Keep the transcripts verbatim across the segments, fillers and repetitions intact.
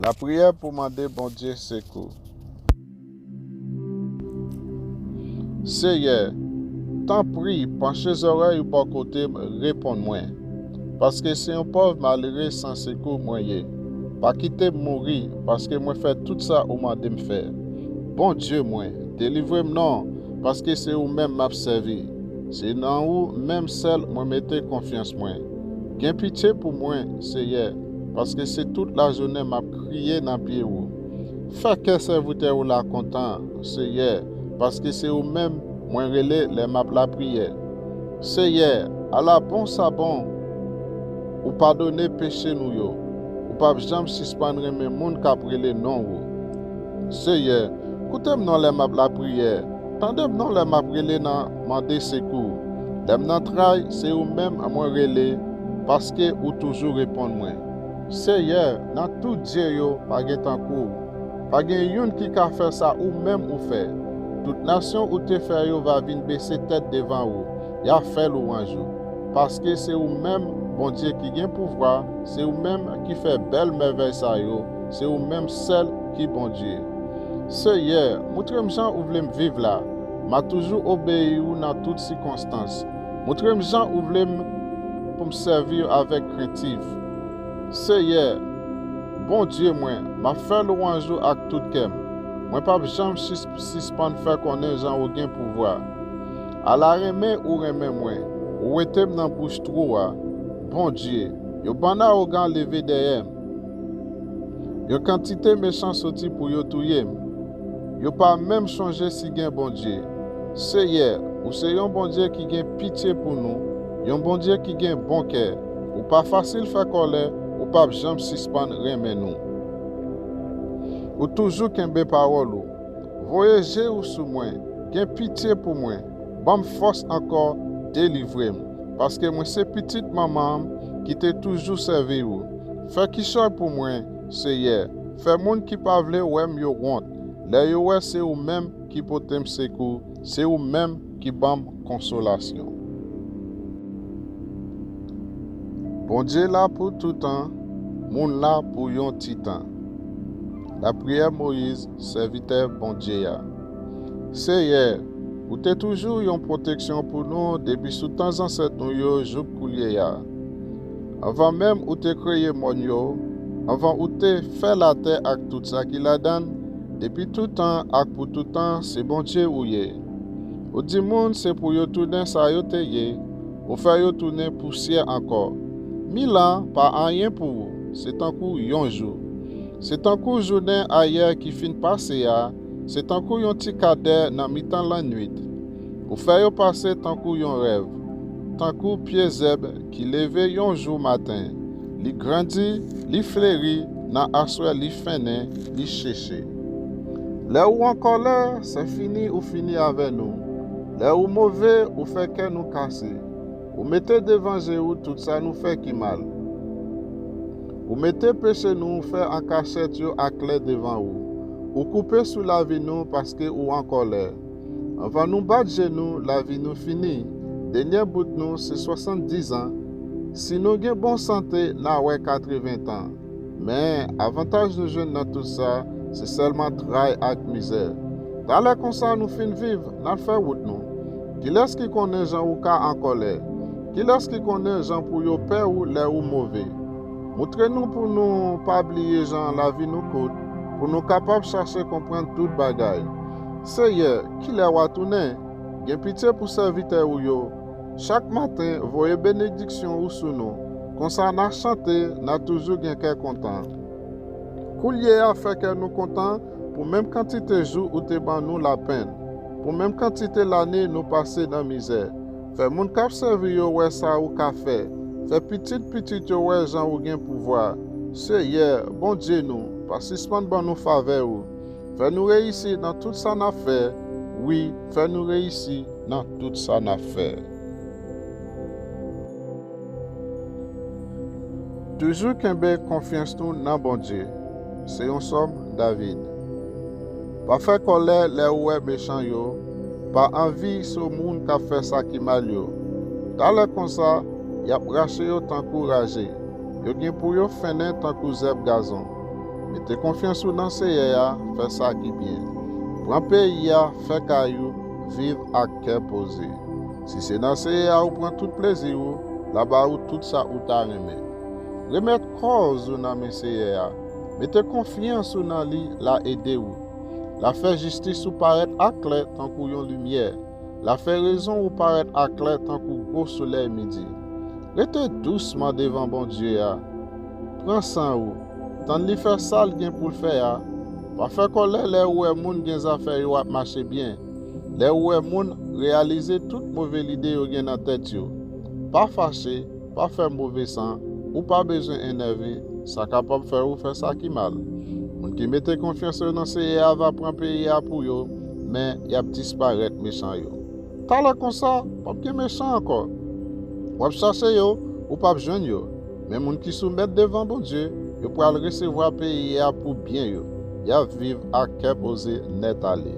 Lapriyè pou mande Bondye sekou. Seyè, tanpri, panche zòrèy ou bò kote m, reponn mwen. Paske se yon pòv malere san sekou mwen ye. Pa kite m mouri, paske mwen fè tout sa ou mande m fè. Bondye mwen, delivre m non, paske se ou menm m ap sèvi. Se nan ou menm sèl mwen mete konfyans mwen. Gen pitye pou mwen, Seyè, paske se tout lajounen m ap kriye nan pye ou. Fè kè sèvitè ou la kontan, Seyè, paske se ou menm mwen rele lè m ap lapriyè. Seyè, ala bon sa bon, ou padone peche nou yo. Ou p ap janm sispann renmen moun k ap rele non ou. Seyè, koute m non lè m ap lapriyè. Tande m non lè m ap rele nan mande sekou. Lè m nan tray, se ou menm mwen rele, paske ou toujou reponn mwen. Seyè, nan tout dye yo, pa gen tankou w. Pa gen youn ki ka fè sa ou menm ou fè. Tout nasyon ou te fè yo va vin bese tèt devan ou, y a fè lwanj ou. Paske se ou menm, Bondye ki gen pouvwa, se ou menm ki fè bèl mèvèy sa yo, se ou menm sèl ki Bondye. Seyè, moutre m jan ou vle m viv la. M a toujou obeyi ou nan tout sikonstans. Moutre m jan ou vle m pou m sèvi w avèk krentif. Seyè, Bondye mwen, m ap fè lwanj ou ak tout kè m. Mwen p ap janm sis- sispann fè konnen jan ou gen pouvwa. Ala renmen ou renmen mwen, ou wete m nan bouch twou a. Bondye, yon bann awogan leve dèyè m. Yon kantite mechan soti pou yo touye m. Yo pa menm chonje si gen Bondye. Seyè, ou se yon Bondye ki gen pitye pou nou, yon Bondye ki gen bon kè. Ou pa fasil fè kòlè, ou p ap janm sispann renmen nou. Ou toujou kenbe pawòl ou. Voye je ou sou mwen, gen pitye pou mwen, ban m fòs ankò, delivre m, paske mwen se pitit manman m ki te toujou sèvi ou. Fè kichòy pou mwen, Seyè, fè moun ki pa vle wè m yo wont, lè yo wè se ou menm ki pote m sekou, se ou menm ki ban m konsolasyon. Bondye la pou toutan, moun la pou yon ti tan. Lapriyè Moyiz, sèvitè Bondye a. Seyè, ou te toujou yon pwoteksyon pou nou depi sou tan zansèt nou yo jouk koulye a. Anvan menm ou te kreye mòn yo, anvan ou te fè latè ak tout sa ki ladan l, depi tout tan ak pou tout tan, se Bondye ou ye. Ou di moun se pou yo tounen sa yo te ye, ou fè yo tounen pousyè ankò. Mil an pa anyen pou ou, se tankou yon jou. Se tankou jounen ayè ki fin pase a, se tankou yon ti kadè nan mitan lannwit. Ou fè yo pase tankou yon rèv, tankou pye zèb ki leve yon jou maten. Li grandi, li fleri, nan aswè li fennen, li cheche. Lè ou an kòlè, se fini ou fini avè nou. Lè ou move, ou fè kè nou kase. Ou mete devan je ou tout sa nou fè ki mal. Ou mete peche nou fè an kachèt yo aklè devan ou. Ou koupe sou lavi nou paske ou an kòlè. Anvan nou bat je nou, lavi nou fini. Dènye bout nou se swasanndizan. Si nou gen bon sante, n a wè katreven tan. Men, avantaj nou jwenn nan tout sa, se sèlman tray ak mizè. Talè konsa nou fin viv, n al fè wout nou. Kilès ki konnen jan ou ka an kòlè? Kilès ki konnen jan pou yo pè ou lè ou move? Moutre nou pou nou pa bliye jan lavi nou kout, pou nou kapab chache konprann tout bagay. Seyè, kilè w a tounen? Gen pitye pou sèvitè ou yo. Chak maten, voye benediksyon ou sou nou. Konsa n a chante, n a toujou gen kè kontan. Koulye a, fè kè nou kontan pou menm kantite jou ou te ban nou lapenn, pou menm kantite lane nou pase nan mizè. Fè moun k ap sèvi yo wè sa ou ka fè. Fè pitit pitit yo wè jan ou gen pouvwa. Seyè, Bondye nou, pa sispann ban nou favè ou. Fè nou reyisi nan tout sa n ap fè. Wi, fè nou reyisi nan tout sa n ap fè. Toujou kenbe konfyans nou nan Bondye. Se yon sòm David. Pa fè kòlè lè ou wè mechan yo, pa anvi sou moun k ap fè sa ki mal yo. Talè konsa, y ap rache yo tankou raje. Yo gen pou yo fennen tankou zèb gazon. Mete konfyans ou nan Seyè a, fè sa ki byen. Pran peyi a, fè kay ou, viv ak kè poze. Si se nan Seyè a ou pran tout plezi ou, l a ba ou tout sa ou ta renmen. Remèt kòz ou nan men Seyè a. Mete konfyans ou nan li, l a ede ou. L a fè jistis ou parèt aklè tankou yon limyè. L a fè rezon ou parèt aklè tankou gwo solèy midi. Rete dousman devan Bondye a. Pran san ou. Tann li fè sa l gen pou l fè a. Pa fè kòlè lè ou wè moun gen zafè yo ap mache byen. Lè ou wè moun reyalize tout move lide yo gen nan tèt yo. Pa fache, pa fè move san, ou pa bezwen enève, sa kapab fè ou fè sa ki mal. Moun ki mete konfyans yo nan Seyè a va pran peyi a pou yo, men y ap disparèt mechan yo. Talè konsa, p ap gen mechan ankò. W ap chache yo, ou p ap jwenn yo. Men moun ki soumèt devan Bondye, yo pral resevwa peyi a pou byen yo. Y ap viv ak kè poze nèt ale.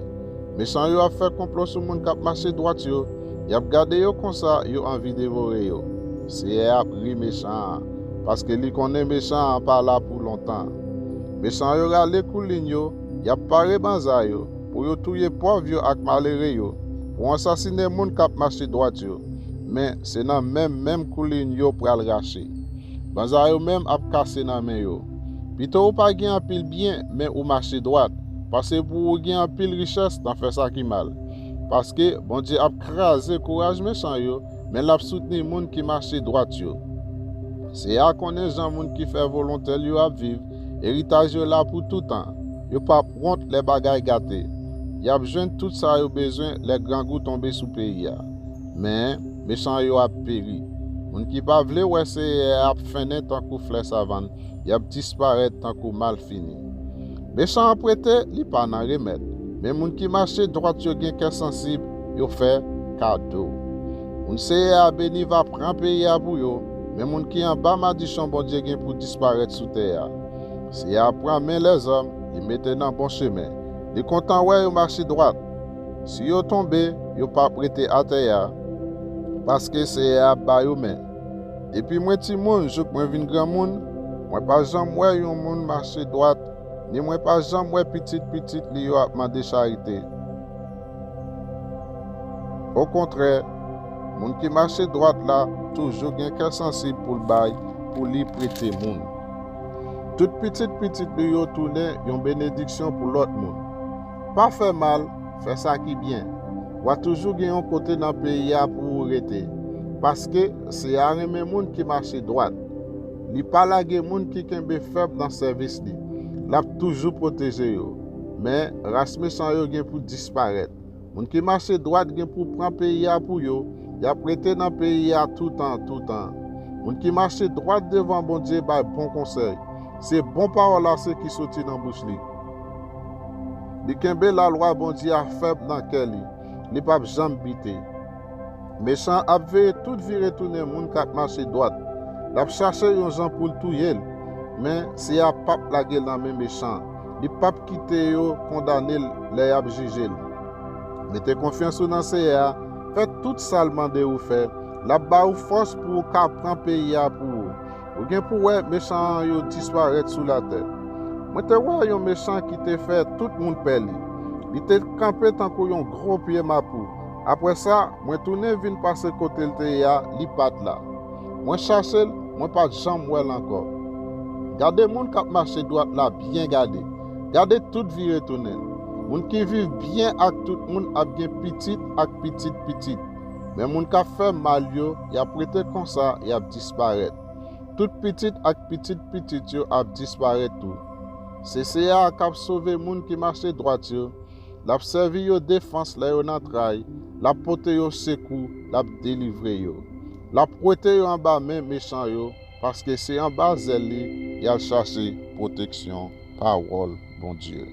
Mechan yo ap fè konplo sou moun k ap mache dwat yo. Y ap gade yo konsa, yo anvi devore yo. Seyè a ap ri mechan an, paske li konnen mechan an pa la pou lontan. Mechan yo rale koulin yo, y ap pare banza yo, pou yo touye pòv yo ak malere yo, pou ansasinen moun k ap mache dwat yo. Men se nan menm menm koulin yo pral rache. Banza yo menm ap kase nan men yo. Pito ou pa gen anpil byen, men ou mache dwat, pase pou ou gen anpil richès nan fè sa ki mal. Paske Bondye ap kraze kouraj mechan yo, men l ap soutni moun ki mache dwat yo. Seyè a konnen jan moun ki fè volonte l yo ap viv, eritaj yo la pou toutan. Yo p ap wont lè bagay gate. Y ap jwenn tout sa yo bezwen lè grangou tonbe sou peyi a. Men, mechan yo ap peri. Moun ki pa vle wè Seyè a ap fennen tankou flè savann, y ap disparèt tankou malfini. Mechan an prete, li pa nan remèt. Men moun ki mache dwat yo gen kè sansib, yo fè kado. Moun Seyè a beni va pran peyi a pou yo, men moun ki anba madichon Bondye gen pou disparèt sou tè a. Seyè a pran men lèzòm, li mete nan bon chemen. Li kontan wè yo mache dwat. Si yo tonbe, yo p ap rete atè a, paske Seyè a ap ba yo men. Depi mwen timoun jouk mwen vin granmoun, mwen pa janm wè yon moun mache dwat, ni mwen pa janm wè pitit pitit li yo ap mande charite. Okontrè, moun ki mache dwat la toujou gen kè sansib pou l bay, pou li prete moun. Tout pitit pitit li yo tounen yon benediksyon pou lòt moun. Pa fè mal, fè sa ki byen. W a toujou gen yon kote nan peyi a pou ou rete, paske Seyè a renmen moun ki mache dwat. Li pa lage moun ki kenbe fèb nan sèvis li. L ap toujou pwoteje yo. Men, ras mechan yo gen pou disparèt. Moun ki mache dwat gen pou pran peyi a pou yo. Y ap rete nan peyi a toutan, toutan. Moun ki mache dwat devan Bondye bay bon konsèy. Se bon pawòl ase ki soti nan bouch li. Li kenbe lalwa Bondye a fèb nan kè li. Li p ap janm bite. Mechan an ap veye tout vire tounen moun k ap mache dwat. L ap chache yon jan pou l touye l, men Seyè a p ap lage l nan men mechan an. Li p ap kite yo kondane l lè y ap jije l. Mete konfyans ou nan Seyè a, fè tout sa l mande ou fè. L ap ba ou fòs pou ou ka pran peyi a pou ou. Ou gen pou wè mechan an yo disparèt sou latè. Mwen te wè yon mechan ki te fè tout moun pè li. Li te kanpe tankou yon gwo pye mapou. Apre sa, mwen tounen vin pase kote l te ye a, li pa t la. Mwen chache l, mwen pa t janm wè l ankò. Gade moun k ap mache dwat la byen gade. Gade tout vire tounen. Moun ki viv byen ak tout moun ap gen pitit ak pitit pitit. Men moun k ap fè mal yo, y ap rete konsa, y ap disparèt. Tout pitit ak pitit pitit yo ap disparèt tou. Se Seyè a k ap sove moun ki mache dwat yo. L ap sèvi yo defans lè yo nan tray. L ap pote yo sekou. L ap delivre yo. L ap wete yo anba men mechan yo, paske se anba zèl li y al chache pwoteksyon. Pawòl Bondye.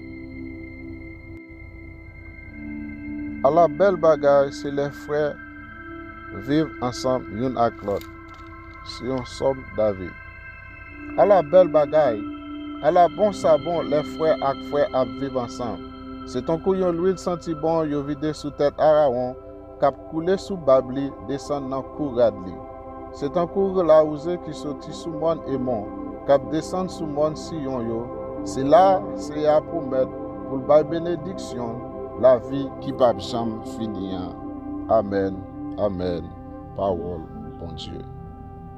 Ala bèl bagay se lè frè viv ansanm youn ak lòt. Se yon sòm David. Ala bèl bagay! Ala bon sa bon lè frè ak frè ap viv ansanm. Se tankou yon lwil santi bon yo vide sou tèt Arawon, k ap koule sou bab li, desann nan kou rad li. Se tankou lawouze ki soti sou mòn Emon, k ap desann sou mòn Siyon yo, Se la Seyè a pwomèt pou l bay benediksyon lavi ki p ap janm fini an. Amèn, amèn. Pawòl Bondye.